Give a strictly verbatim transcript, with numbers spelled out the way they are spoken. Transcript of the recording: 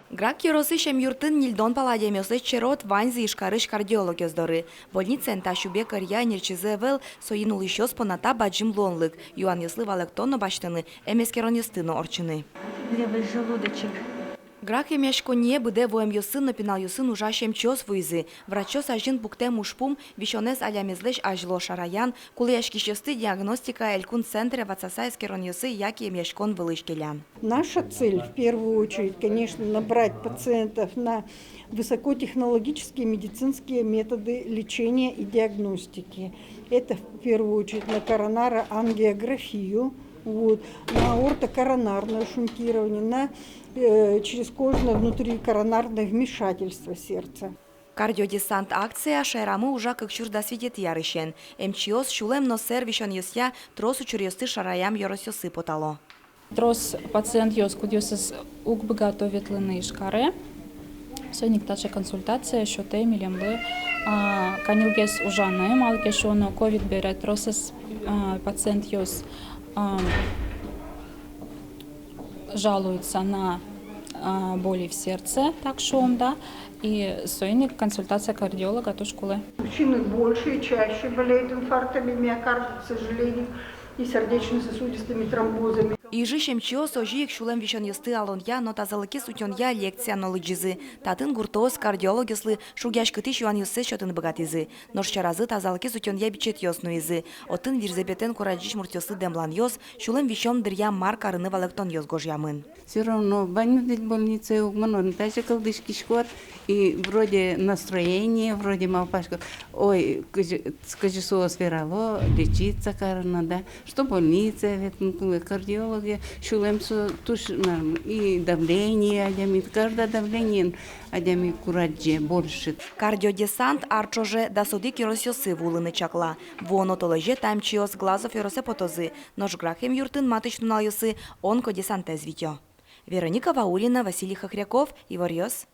Грах ёросысь эмъюртын ньыльдон пала адямиослэсь черод, ваньзы Ижкарысь кардиологъёс доры. Больницаын та сюбег ӧръя ӧнерчизы ӧвӧл, соин улӥсьёс понна та бадӟым луонлык. Юанъёслы валэктон но басьтыны, эмэскеронъёсты но ортчыны. Левый желудочек. Грах эмъяськонние быдэ вуэмъёсын но пиналъёсын ужась эмчиос вуизы. Врачъёс азьын пуктэм ужпум — висёнэз алямезлэсь азьло шараян, кулэяськисьёсты диагностика элькун центрэ ватсаса эскеронъёсы яке эмъяськон вылысь келян. Наша цель, в первую очередь, конечно, набрать пациентов на высокотехнологические медицинские методы лечения и диагностики. Это, в первую очередь, на коронарангиографию, вот, на аортокоронарное шунтирование, на, э, черезкожное внутрикоронарное вмешательство сердца. «Кардиодесант» акция шаерамы ужа кык сюрс дас витетӥ арысен. Эмчиос сюлэм но сэр висёнъёсъя трос учыръёсты шараям ёросъёсы потало. Трос пациентъёс, кудъёсыз уг быгато ветлыны Ижкаре, соин ик таӵе консультация сётэ милемлы, а, каньылгес ужаны, малы ке шуоно ковид бере тросэз, а, пациентъёс, а, жалуются на, а, боли в сердце, так шуом, да, и соин ик консультация кардиолога туж кулэ. Мужчины больше и чаще болеют инфарктами миокарда, к сожалению, и сердечно-сосудистыми тромбозами. Ижысь эмчиос озьы ик сюлэм висёнъёсты алонъя но тазалыкез утёнъя лекция но лыдӟизы. Татын гуртоос кардиологъёслы шугъяськытӥсь юанъёссэс сётыны быгатӥзы. Нош сьӧразы тазалыкез утёнъя бичетъёс нуизы. Отын вирзэпетэн курадӟись муртъёслы дэмланъёс, сюлэм висён дыръя мар карыны валэктонъёс гожъямын. Всё равно ваньмыз ведь больницае уг мыно, но тазьы кылзӥськиськод, и вроде настроение, вроде малпаськод: ой, кызьы, кызьы соос верало, лечиться кароно, да, что больницае ветлыны кулэ, кардиологъя, сюлэм со туж норм, и давление адями, каждый давлениен адями курадӟе больше. «Кардиодесант» ар ӵоже дас одӥг ёросъёсы вуылыны чакла. Вуоно толэзе та эмчиос Глазов ёросэ потозы, нош Грах эмъюртын матысь нуналъёсы онкодесантэз витё. Вероника Ваулина, Василий Хохряков, «Иворъёс».